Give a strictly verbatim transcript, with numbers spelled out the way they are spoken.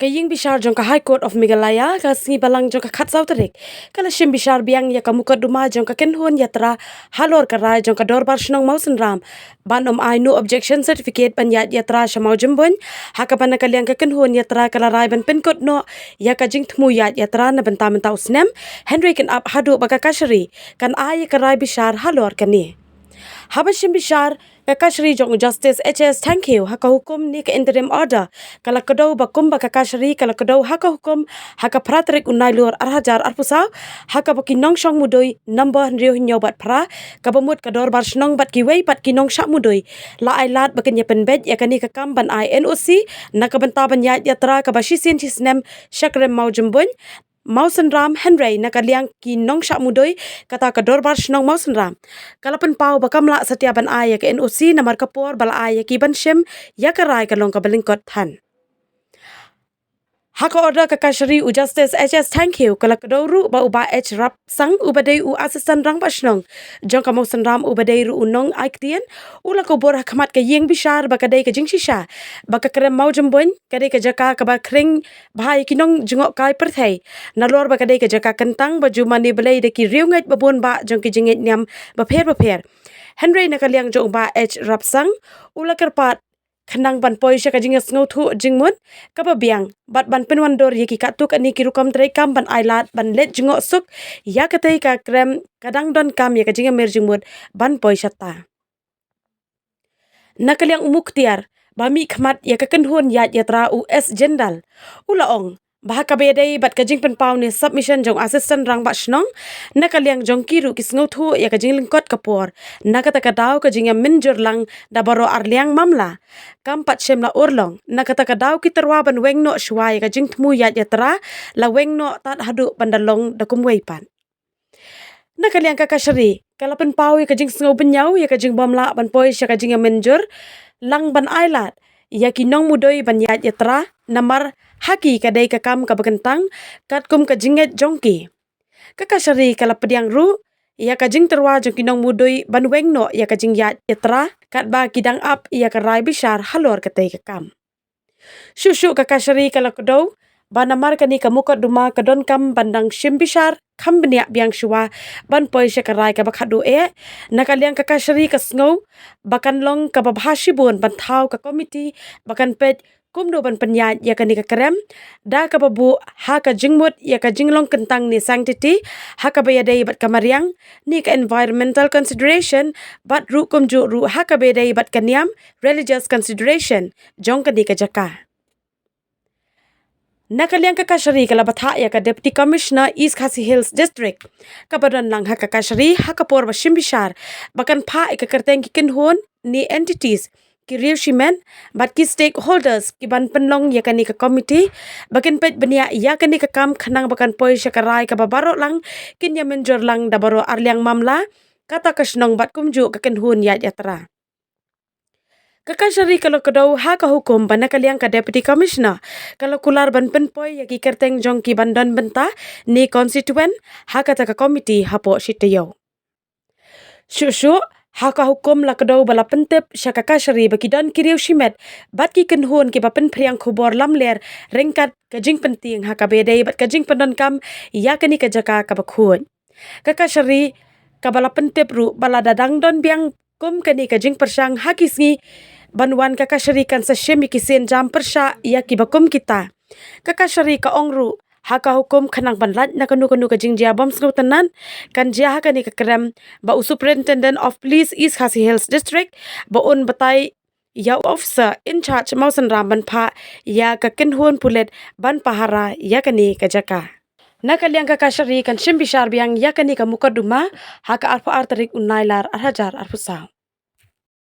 Ka ïing bishar jong ka High Court of Meghalaya, ka sngi Balang jong ka khatsaw tarik, ka la shim bishar biang ïa ka mukotduma jong ka kynhun ïatra halor ka rai jong ka Dorbar Shnong Mawsynram, ban ym ai no objection certificate ban ïaid ïatra sha Mawjymbuin, ha kaba na ka liang ka kynhun ïatra ka la rai ban pynkut noh ïa ka jingthmu ïaid ïatra na bynta mynta u snem, hynrei kan ap haduh ba ka kashari kan ai ïa ka rai bishar halor kane. Haba shim bishar, ka kashari jong u Justice H S Thangkhiew ha ka hukum ne ka interim order, ka la kdew ba kumba ka kashari ka la kdew ha ka hukum ha ka phra tarik u Nailur ar hajar arphew saw, ha kaba ki nongshong mudui nombor hynriew hynñiew bad phra, kaba mut ka Dorbar Shnong bad kiwei pat ki nongshah mudui, la ai lad ba kin ïa pynbeit ïa kane ka kam ban ai N O C na ka bynta ban ïaid ïatra kaba shisien shisnem sha krem Mawjymbuin, Mawsynram, hynrei na ka liang ki nongshah mudui, kata ka Dorbar Shnong Mawsynram, ka la pynpaw ba kam lah satia ban ai ïa ka N O C namar ka por ba la ai ïa ki ban shim ïa ka rai ka long kaba lyngkot than. Ha ka order ka kashari u Justice H S Thangkhiew ka la kdew ruh ba u Bah H Rapsang uba dei u Assistant Rangbah Shnong jong ka Mawsynram uba dei ruh u nong ai ktien, u la kubur ha khmat ka ïing bishar ba ka dei ka jingshisha ba ka krem Mawjymbuin ka dei ka jaka kaba khring bha ïa ki nongjngohkai pyrthei, nalor ba ka dei ka jaka kyntang ba ju mane blei da ki riewngeit babun bah jong ki jingngeit niam bapher bapher. Hynrei na ka liang jong u Bah H Rapsang, u la kyrpad khnang ban poi sha ka jingïasngewthuh jingmut kaba biang bad ban pynwandur ïa ki katto katne ki rukom treikam ban ai lad ban leit jngoh suk ïa katei ka krem, ka dang donkam ïa ka jingïamir jingmut ban poi shata. Na ka liang u Muktiar ba mih khmat ïa ka kynhun ïaid ïatra u S Jindal, u la ong ba ha kaba ïadei bad ka jingpynpaw ne submission jong Assistant Rangbah Shnong, na ka liang jong ki ruh ki sngewthuh ïa ka jinglyngkot ka por, na kata ka daw ka jingïamynjur lang da baroh arliang mamla kam pat shym la urlong, na kata ka daw ki tyrwa ban weng noh shuwa ïa ka jingthmu ïaid ïatra la weng noh tad haduh ban da long da kumwei pat. Na ka liang ka kashari ka la pynpaw ïa ka jingsngew bynñiaw ïa ka jingbym lah ban poi sha ka jingïamynjur lang ban ai lad ïa ki nongmudui ban ïaid ïatra, namar ha ki ka dei ka kam kaba kyntang katkum ka jingngeit jong ki. Ka kashari ka la pdiang ruh ïa ka jingtyrwa jong ki nongmudui ban weng noh ïa ka jingïaid ïatra katba ki dang ap ïa ka rai bishar halor katei ka kam. Shuh shuh ka kashari ka la kdew ba namar kane ka mukotduma ka donkam ban dang shim bishar kham bniah biang shuwa ban poi sha ka rai kaba khadduh eh, na ka liang ka kashari ka sngew ba kan long kaba bha shibun ban thaw ka komiti ba kan peit kumno ban pynïaid ïa kane ka krem da kaba buh ha ka jingmut ïa ka jinglong kyntang ne sanctity, ha kaba ïadei bad ka mariang ne ka environmental consideration, bad ruh kumjuh ruh ha kaba ïadei bad ka niam religious consideration jong kane ka jaka. Na ka liang ka kashari ka la batai ïa ka Deputy Commissioner East Khasi Hills District kaba don lang ha ka kashari ha ka por ba shim bishar ba kan phah ïa ka kyrteng ki kynhun ne entities, ki riew shimet bad ki stakeholders ki ban pynlong ïa kane ka komiti ba kin peit bniah ïa kane ka kam khnang ba kan poi sha ka rai kaba baroh lang, kin ïamynjur lang da baroh arliang mamla, kata ka shnong bad kumjuh ka kynhun ïaid ïatra. Ka kashari ka la kdew ha ka hukum ba na ka liang ka Deputy Commissioner ka la kular ban pynpoi ïa ki kyrteng jong ki ban don bynta ne constituent ha kata ka komiti hapoh shi taïew. Shuh shuh ha ka hukum la kdew ba la pyntip sha ka kashari ba ki don ki riew shimet bad ki kynhun kiba pynphriang khubor lamler ryngkat ka jingpyntieng ha kaba ïadei bad ka jingpyndonkam ïa kane ka jaka kaba khuid. Ka kashari kaba la pyntip ruh ba lada dang don biang kum kane ka jingpyrshang ha ki sngi ban wan, ka kashari kan sa shim ïa ki sienjam pyrshah ïa kiba kum kita. Ka kashari ka ong ruh ha ka hukum khnang ban lait na kano kano ka jingjia bym sngewtynnat kan jia ha kane ka krem, ba u Superintendent of Police East Khasi Hills District ba un batai ïa u officer in charge Mawsynram ban phah ïa ka kynhun pulit ban pahara ïa kane ka jaka. Na ka liang ka kashari kan shim bishar biang ïa kane ka mukotduma ha ka arphew ar tarik u Nailar ar hajar arphew saw.